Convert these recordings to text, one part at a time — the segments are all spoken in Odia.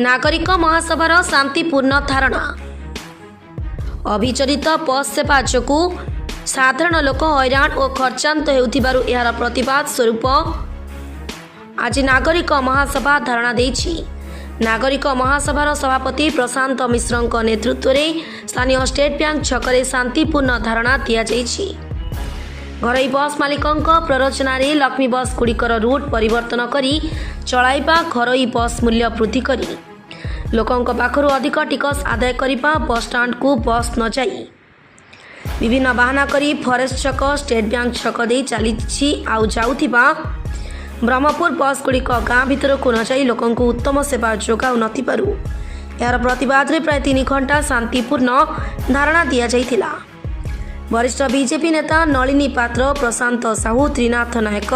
ନାଗରିକ ମହାସଭାର ଶାନ୍ତିପୂର୍ଣ୍ଣ ଧାରଣା। ଅବିଚଳିତ ବସ୍ ସେବା ଯୋଗୁଁ ସାଧାରଣ ଲୋକ ହଇରାଣ ଓ ଖର୍ଚ୍ଚାନ୍ତ ହେଉଥିବାରୁ ଏହାର ପ୍ରତିବାଦ ସ୍ୱରୂପ ଆଜି ନାଗରିକ ମହାସଭା ଧାରଣା ଦେଇଛି। ନାଗରିକ ମହାସଭାର ସଭାପତି ପ୍ରଶାନ୍ତ ମିଶ୍ରଙ୍କ ନେତୃତ୍ୱରେ ସ୍ଥାନୀୟ ଷ୍ଟେଟ୍ ବ୍ୟାଙ୍କ ଛକରେ ଶାନ୍ତିପୂର୍ଣ୍ଣ ଧାରଣା ଦିଆଯାଇଛି। ଘରୋଇ ବସ୍ ମାଲିକଙ୍କ ପ୍ରରୋଚନାରେ ଲକ୍ଷ୍ମୀ ବସ୍ ଗୁଡ଼ିକର ରୁଟ୍ ପରିବର୍ତ୍ତନ କରି ଚଳାଇବା, ଘରୋଇ ବସ୍ ମୂଲ୍ୟ ବୃଦ୍ଧି କରି ଲୋକଙ୍କ ପାଖରୁ ଅଧିକ ଟିକସ ଆଦାୟ କରିବା, ବସ୍ଷ୍ଟାଣ୍ଡକୁ ବସ୍ ନ ଯାଇ ବିଭିନ୍ନ ବାହାନା କରି ଫରେଷ୍ଟ ଛକ, ଷ୍ଟେଟ୍ ବ୍ୟାଙ୍କ ଛକ ଦେଇ ଚାଲିଛି ଆଉ ଯାଉଥିବା ବ୍ରହ୍ମପୁର ବସ୍ ଗୁଡ଼ିକ ଗାଁ ଭିତରକୁ ନ ଯାଇ ଲୋକଙ୍କୁ ଉତ୍ତମ ସେବା ଯୋଗାଉ ନଥିବାରୁ ଏହାର ପ୍ରତିବାଦରେ ପ୍ରାୟ 3 ଘଣ୍ଟା ଶାନ୍ତିପୂର୍ଣ୍ଣ ଧାରଣା ଦିଆଯାଇଥିଲା। ବରିଷ୍ଠ ବିଜେପି ନେତା ନଳିନୀ ପାତ୍ର, ପ୍ରଶାନ୍ତ ସାହୁ, ତ୍ରିନାଥ ନାୟକ,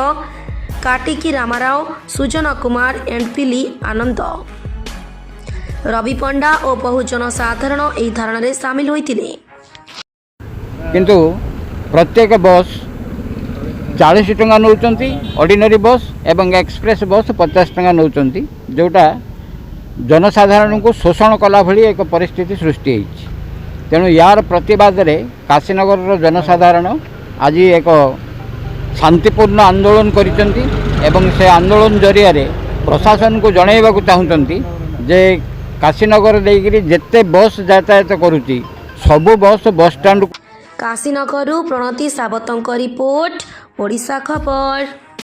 କାଟିକି ରାମାରାଓ, ସୁଜନ କୁମାର ଏଣ୍ଡପିଲି ଆନନ୍ଦ, ରବି ପଣ୍ଡା ଓ ବହୁ ଜନସାଧାରଣ ଏହି ଧାରଣାରେ ସାମିଲ ହୋଇଥିଲେ। କିନ୍ତୁ ପ୍ରତ୍ୟେକ ବସ୍ 40 ଟଙ୍କା ନେଉଛନ୍ତି ଅର୍ଡ଼ିନାରୀ ବସ୍ ଏବଂ ଏକ୍ସପ୍ରେସ୍ ବସ୍ 50 ଟଙ୍କା ନେଉଛନ୍ତି, ଯେଉଁଟା ଜନସାଧାରଣଙ୍କୁ ଶୋଷଣ କଲା ଭଳି ଏକ ପରିସ୍ଥିତି ସୃଷ୍ଟି ହେଇଛି। ତେଣୁ ୟାର ପ୍ରତିବାଦରେ କାଶୀନଗରର ଜନସାଧାରଣ ଆଜି ଏକ ଶାନ୍ତିପୂର୍ଣ୍ଣ ଆନ୍ଦୋଳନ କରିଛନ୍ତି ଏବଂ ସେ ଆନ୍ଦୋଳନ ଜରିଆରେ ପ୍ରଶାସନକୁ ଜଣାଇବାକୁ ଚାହୁଁଛନ୍ତି ଯେ କାଶୀନଗର ଦେଇକରି ଯେତେ ବସ୍ ଯାତାୟାତ କରୁଛି, ସବୁ ବସ୍ ବସ୍ଷ୍ଟାଣ୍ଡକୁ କାଶୀନଗରରୁ ପ୍ରଣତି ସାବତଙ୍କ ରିପୋର୍ଟ, ଓଡ଼ିଶା ଖବର।